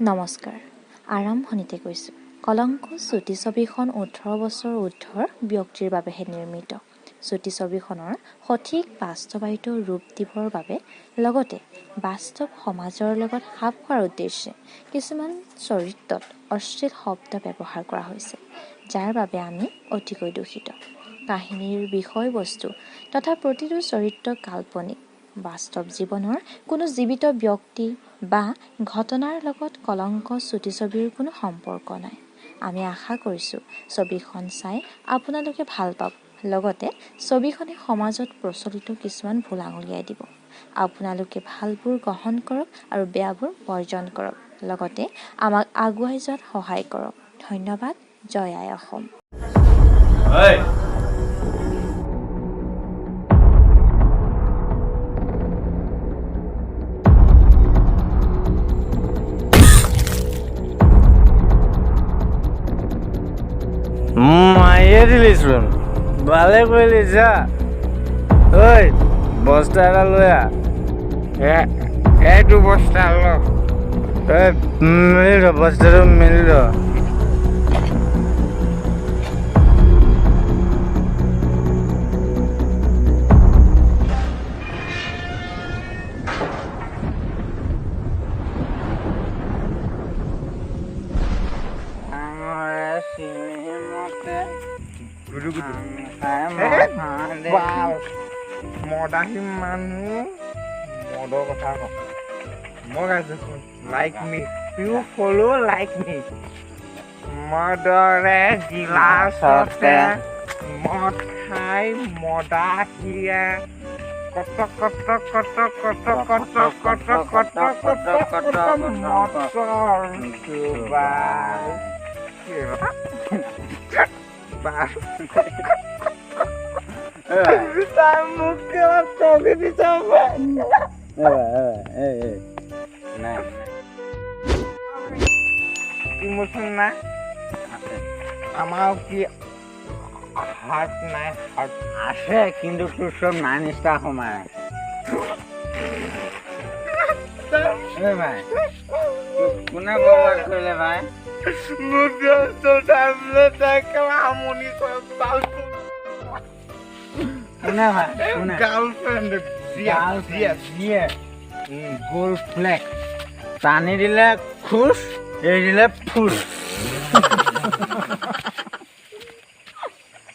নমস্কাৰ, আৰম্ভণিতে কৈছোঁ, কলংক চুটি ছবিখন 18 বছৰ ঊৰ্ধৰ ব্যক্তিৰ বাবেহে নিৰ্মিত। চুটি ছবিখনৰ সঠিক বাস্তৱায়িত ৰূপ দিবৰ বাবে লগতে বাস্তৱ সমাজৰ লগত খাপ খোৱাৰ উদ্দেশ্যে কিছুমান চৰিত্ৰত অশ্লীল শব্দ ব্যৱহাৰ কৰা হৈছে, যাৰ বাবে আমি অতিকৈ দুখিত। কাহিনীৰ বিষয়বস্তু তথা প্ৰতিটো চৰিত্ৰ কাল্পনিক। বাস্তৱ জীৱনৰ কোনো জীৱিত ব্যক্তি বা ঘটনাৰ লগত কলংক চুটি ছবিৰ কোনো সম্পৰ্ক নাই। আমি আশা কৰিছোঁ ছবিখন চাই আপোনালোকে ভাল পাব, লগতে ছবিখনে সমাজত প্ৰচলিত কিছুমান ভুল আঙুলিয়াই দিব। আপোনালোকে ভালবোৰ গ্ৰহণ কৰক আৰু বেয়াবোৰ বৰ্জন কৰক, লগতে আমাক আগুৱাই যোৱাত সহায় কৰক। ধন্যবাদ। জয় আই অসম। মাৰিয়ে দিলিচোন, ভালে কৰিলি যা। ঐ, বস্তা এটা লৈ আহ। এইটো বস্তা ল। এই মেলি ধ, বস্তাটো মেলি ধ। গুডু গুডু বাল মদাহী মানুহ, মদৰ কথা ক। মই গাইছো শুন, like me you follow like me. মদৰে গিলাচতে মদ খাই মদাহীয়ে কত কত কত কত কত কত কত কত কত মটৰ চুবাই। তাই মোক কেলা ঠগি দিছে। নাই। ইমোচন নাই আমাৰ কি? হাৰ্ট নাই? হাৰ্ট আছে, কিন্তু তোৰ চব 9 ষ্টাৰ সোমাই আছে। এই ভাই, তোক কোনে বৰবাদ কৰিলে ভাই? মোৰ ব্যস্ত টাইমলৈ তাই কেলা আমনি কৰে বাল। কোনে ভাই, কোনে? গাৰ্লফ্ৰেণ্ড জিয়া, জিয়া। জিয়ে গোল ফ্লেগ টানি দিলে খুচ, এৰি দিলে ফুচ।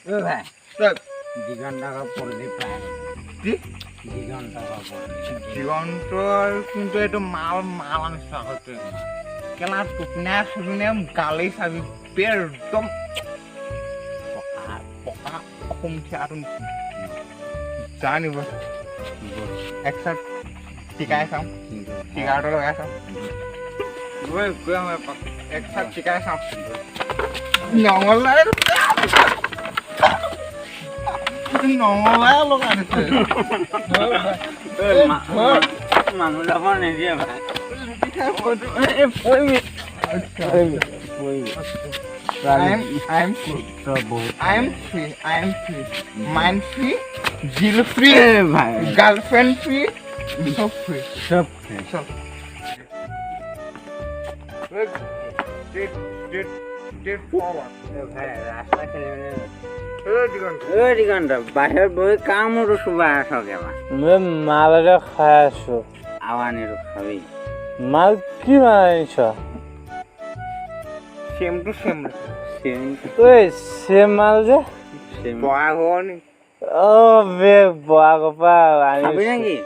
ঐ ভাই, দিগন্তক পল্লী পায়। কি? দিগন্তক পল্লী। দিগন্তৰ কিন্তু এইটো মাল মাল আনিছো আগতে। কেলা টোপনাই চুপিনাই গালেই চাবি বে, একদম পকা পকা অসমীয়াটো নিচিনা। জানিব এক চাইড টিকাই চাওঁ, টিকাটো লগাই চাওঁ। গৈ গৈ আহোঁ এপাক, এক চাইড টিকাই চাওঁ। নঙলাই নঙলাই লগাই দিছে। মানুহ যাব নিদিয়ে ভাই। I am free. I am free. I am free. Mind free. Jill free. ভাই। Girlfriend free. চব free. চব। চব। Straight, straight, straight forward. ভাই, ৰাস্তা খেলি মেলি। এই দিগন্ত। ঐ দিগন্ত, বাহিৰত বহি কামোৰটো চোবাই আছ কেবা? মই মাল এটা খাই আছো। আৰু আনিলো, খাবি? মাল কি মাল আনিছ? Same to same. Same. ঐ, চেম মাল যে বগা ঘৰ নি? অ বে, বহাগৰ পৰা আনিছো নেকি?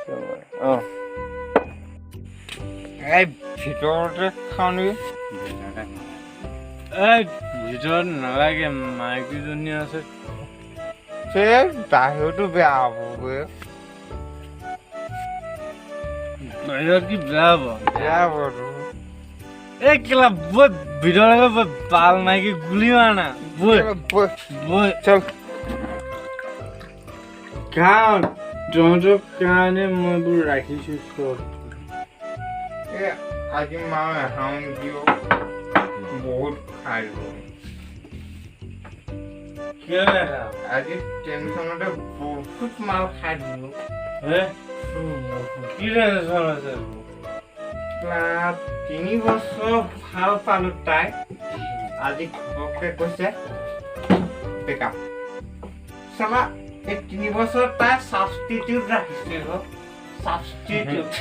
অ। এই ভিতৰতে খাওঁ নেকি? এই ভিতৰত নালাগে, মাইকীজনী আছে। সেই বাহিৰতো বেয়া হ'ব বে। বাহিৰত কি বেয়া হ'ব? বেয়া হ'ব তো। এই কেলা, বৈ ভিতৰলৈকে বৈ, বাল মাইকী গুলি মাৰ না, বৈ। বৈ। বৈ। চল। খাওঁ, তহঁতৰ কাৰণে মই এইবোৰ ৰাখিছো চব। এই আজি মা এখান দিও, বহুত খাই দিব। কিয় নাখাওঁ? আজি টেনচনতে বহুত মাল খাই দিলো। হে, কি টেনচন আছে? 3 বছৰ ভাল পালো তাই, আজি ঘপককে কৈছে ব্ৰেকআপ। চালা, এই 3 বছৰ তাই ছাবষ্টিটিউট ৰাখিছে, ছাবষ্টিটিউট।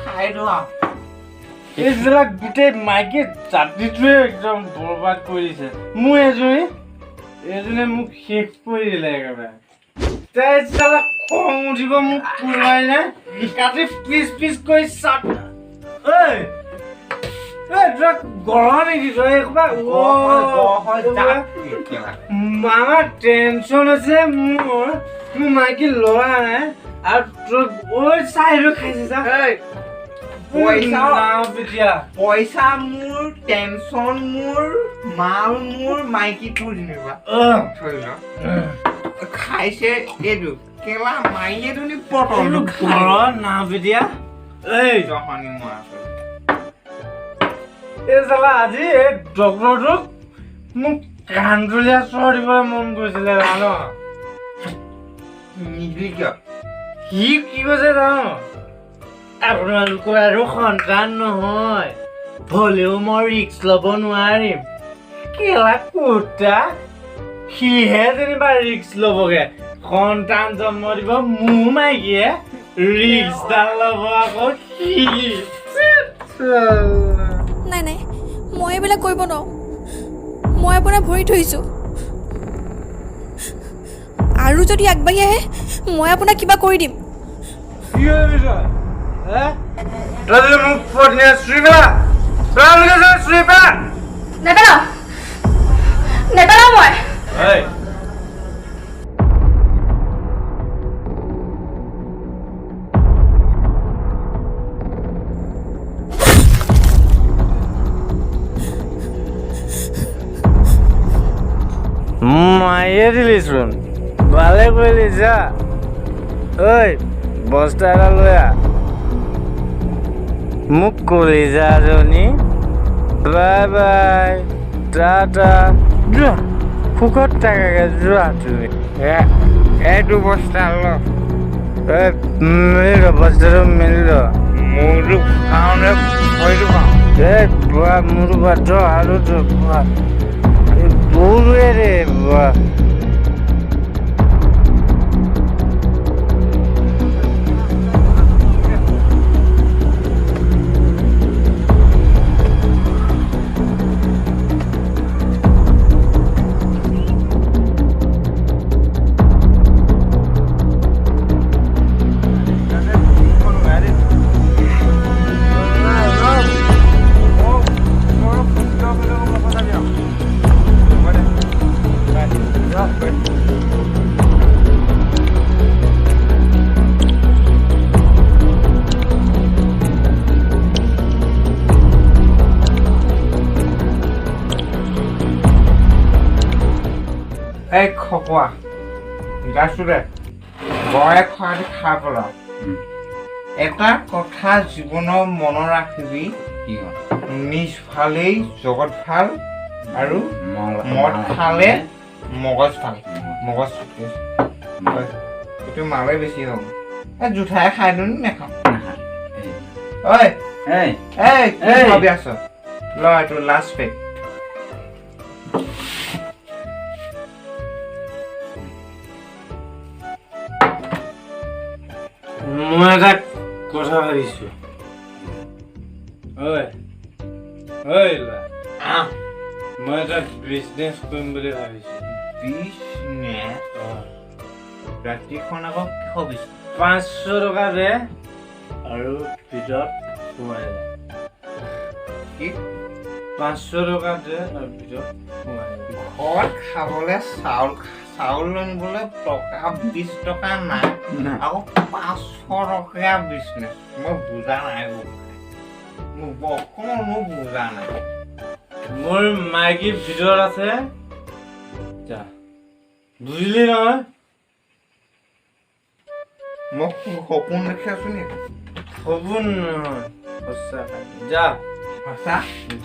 খাই দিওঁ আৰু। এইবিলাক গোটেই মাইকী জাতিটোৱে একদম বৰবাদ কৰি দিছে। মোৰ এজনীয়ে মোক শেষ কৰি দিলে একেবাৰে। তাই চালা খং উঠিব মোক কোনোবাই নাই, কাটি পিচ পিচ কৰি চাট। ঐ ঐ, তই গৰম নেকি তই এইসোপা? মামা, টেনচন হৈছে মোৰ। মোৰ মাইকী ল'ৰা নাই আৰু তই ঐ চাইটো খাইছে যা। পইচা তেতিয়া পইচা মোৰ, টেনচন মোৰ, মাল মোৰ, মাইকী তোৰ। যেনিবা থৈ ল, খাইছে এইটো কেলা মাৰিয়ে ধুনি পটলটো। ঘৰত নাও এতিয়া। এই জহনি মৰা। এই চালা, আজি এই ডক্টৰটোক মোক কাণতলীয়া চৰ দিবলৈ মন গৈছিলে, জান? নিদিলি কিয়? সি কি কৈছে জান? আপোনালোকৰ আৰু সন্তান নহয়, হ'লেও মই ৰিস্ক ল'ব নোৱাৰিম। কেলা কুৰ্তা, সিহে যেনিবা ৰিস্ক ল'বগে, সন্তান জন্ম দিব মোৰ মাইকীয়ে, ৰিস্কডাল ল'ব আকৌ সি। নাই নাই, মই এইবিলাক কৰিব নোৱাৰোঁ। মই আপোনাৰ ভৰি ধৰিছোঁ, আৰু যদি আগবাঢ়ি আহে মই আপোনাক কিবা কৰি দিম। কি ভাবিছ হে তই? যদি মোক পত্নীয়ে চুই পেলা, তই চুই পেলা। নেপেলাওঁ, নেপেলাওঁ মই। এই মাৰিয়ে দিলিচোন, ভালে কৰিলি যা। ঐ, বস্তা এটা লৈ আহ। মোক কলিজাজনী, বাই বাই, টাটা, যোৱা, সুখত থাকাগে যোৱা তুমি। এইটো বস্তা ল। এই মেলি ল, বস্তাটো মেলি ল। মোৰটো খাওঁ নে ভৰিটো খাওঁ? এই বুঢ়া, মোৰটো বাদ আৰু বুঢ়া দৌৰোৱে ৰে বুঢ়া। এই খকুৱা যাইছো দে, গয়ে খোৱাটো খাই পেলাওঁ। এটা কথা জীৱনৰ মনত ৰাখিবি, কি হ'ল? নিজ ভালেই জগত ভাল আৰু মদ খালে মগজ ভাল, মগজ। এইটো মালে বেছি হ'ব, এই জোঠাই খাই দিওঁ নি? নাখাওঁ। ঐ। এই। এই, কি এই। ভাবি আছ? ল, এইটো লাষ্ট পেক। মই এটা কথা ভাবিছো। ঐ ঐ ল'ৰা, মই এটা বিজনেছ কৰিম বুলি ভাবিছো। বিজনেছ? ৰাতিখন আকৌ কিহৰ বিজনেছ? 500 টকা দে আৰু ভিতৰত সোমাই যা। কি? 500 টকা দে আৰু ভিতৰত সোমাই যা। ঘৰত খাবলৈ চাউল আনিবলৈ টকা 20 টকা নাই, আকৌ 500 টকীয়া বিজনেছ? মই বুজা নাই অ'। মোৰ অকণো বুজা নাই। মোৰ মাইকী ভিতৰত আছে, যা। বুজিলি নহয়? মই সপোন দেখি আছো নেকি? সপোন নহয়, সঁচা। যা। সঁচা?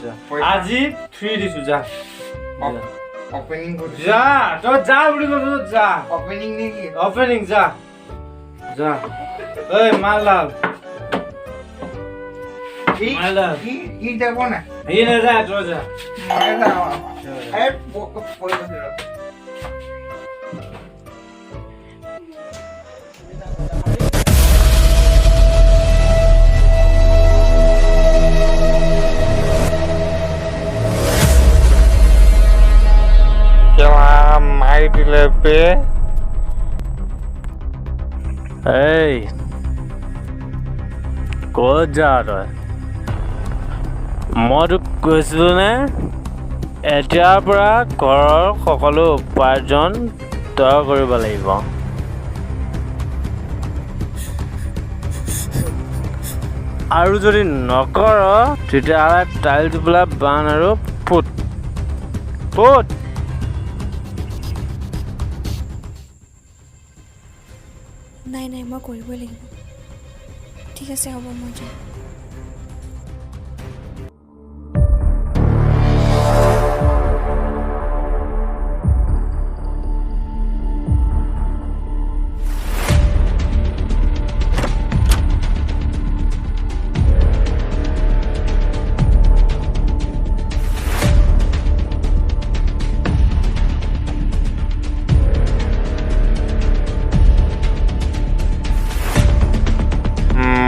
যা। পইচা? আজি ফ্ৰী দিছো, যা। অপেনিং কৰি যা, তই যা বুলি কৈছো, যা। অপেনিং নেকি? অপেনিং, যা যা। ঐ মালডাল, ই যাব নাই? সি নাযায়, তই যা। মই যাওঁ। এই পৰি গৈছো ৰ। কেলা মাৰি দিলে বে। এই, ক'ত যা তই? মই তোক কৈছিলোঁ নে, এতিয়াৰ পৰা ঘৰৰ সকলো উপাৰ্জন তই কৰিব লাগিব। আৰু যদি নকৰ, তেতিয়াহ'লে টাইল টোপোলা বান্ধ আৰু ফুট ফুট। নাই নাই, মই কৰিবই লাগিব। ঠিক আছে, হ'ব, মই যাম।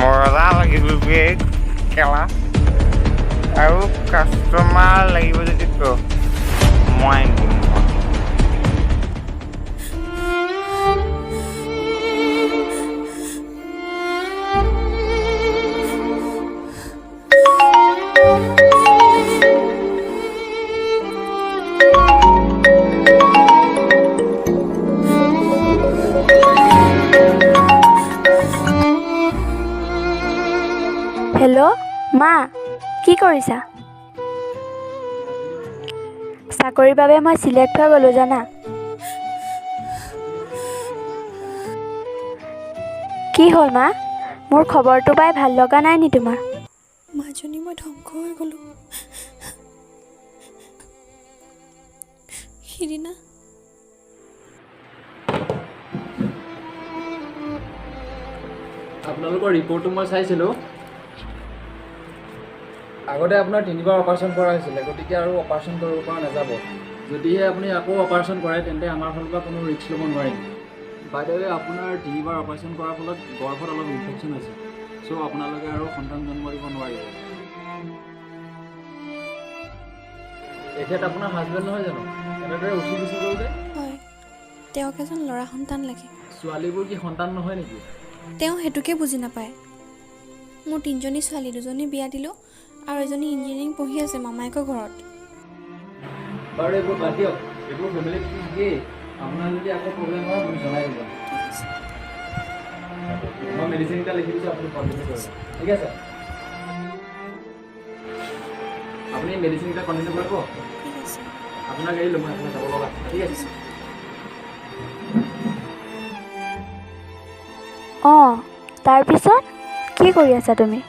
মজা লাগিব বে কেলা। আৰু কাষ্টমাৰ লাগিব যদি ক, মই আনি দিম। হেল্ল' মা, কি কৰিছা? চাকৰিৰ বাবে মই চিলেক্ট হৈ গ'লোঁ জানা। কি হ'ল মা, মোৰ খবৰটো পাই ভাল লগা নাই নি তোমাৰ? মাজনী, মই ধ্বংস হৈ গ'লোঁ সিদিনা। আপোনালোকৰ ৰিপৰ্টটো মই চাইছিলোঁ। আগতে আপোনাৰ 3 বাৰ অপাৰেশ্যন কৰা হৈছিলে, গতিকে আৰু অপাৰেশ্যন কৰিব পৰা নাযাব। যদিহে আপুনি আকৌ অপাৰেশ্যন কৰে, তেন্তে আমাৰ ফালৰ পৰা কোনো ৰিস্ক ল'ব নোৱাৰিম। বাই the ৱে, আপোনাৰ তিনিবাৰ অপাৰেশ্যন কৰাৰ ফলত গৰ্ভত অলপ ইনফেকশ্যন হৈছে। চ' আপোনালোকে আৰু সন্তান জন্ম দিব নোৱাৰিব। তেখেত আপোনাৰ হাজবেণ্ড নহয় জানো? এনেদৰে উঠি গুচি গ'ল যে? হয়, তেওঁক এজন ল'ৰা সন্তান লাগে। ছোৱালীবোৰ কি সন্তান নহয় নেকি? তেওঁ সেইটোকে বুজি নাপায়। মোৰ তিনিজনী ছোৱালী, দুজনী বিয়া দিলোঁ আৰু এজনী ইঞ্জিনিয়াৰিং পঢ়ি আছে মামায়েকৰ ঘৰত। বাৰু, এইবোৰ বাদ দিয়ক, এইবোৰ ফেমিলিত থাকেই। আপোনাৰ যদি আকৌ প্ৰব্লেম হয়, মোক জনাই দিব। ঠিক আছে। মই মেডিচিন এটা লিখি দিছোঁ, আপুনি কণ্টিনিউ কৰিব। ঠিক আছে, আপুনি মেডিচিন এটা কণ্টিনিউ কৰিব। ঠিক আছে। আপোনাক এৰিলোঁ, মই আপোনাৰ যাব লগা আছে। ঠিক আছে। অঁ, তাৰপিছত কি কৰি আছা তুমি?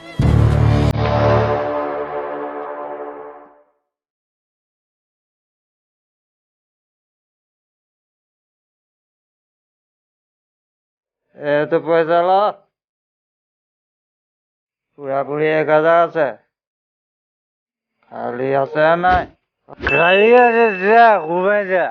এইটো পইচা ল, পুৰাপুৰি 1000 আছে। খালী আছে নাই? খালী আছে, যা, সোমাই যা।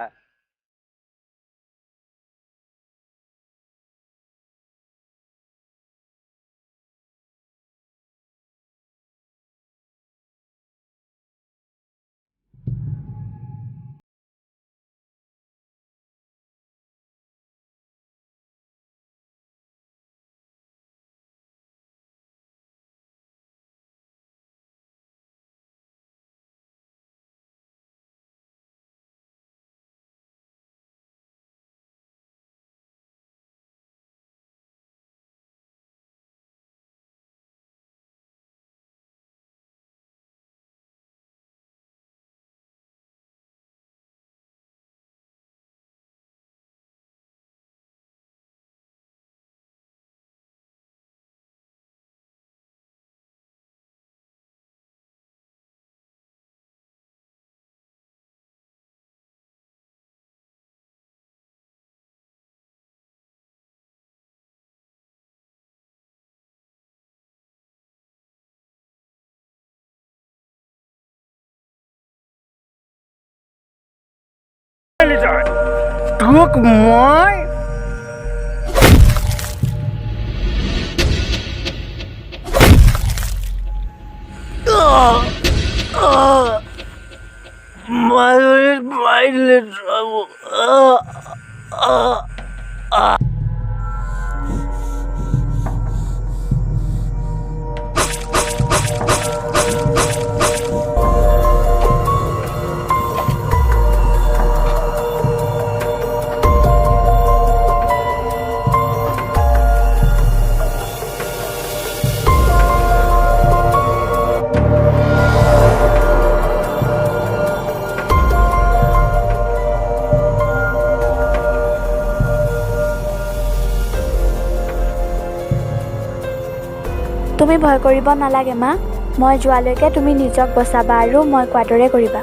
তোক মই মাজুলীত মাৰি দিলে মোক। তুমি ভয় কৰিব নালাগে মা, মই যোৱালৈকে তুমি নিজক বচাবা আৰু মই কোৱাৰ দৰে কৰিবা।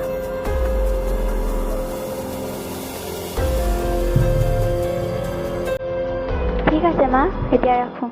ঠিক আছে মা, এতিয়া ৰাখোঁ।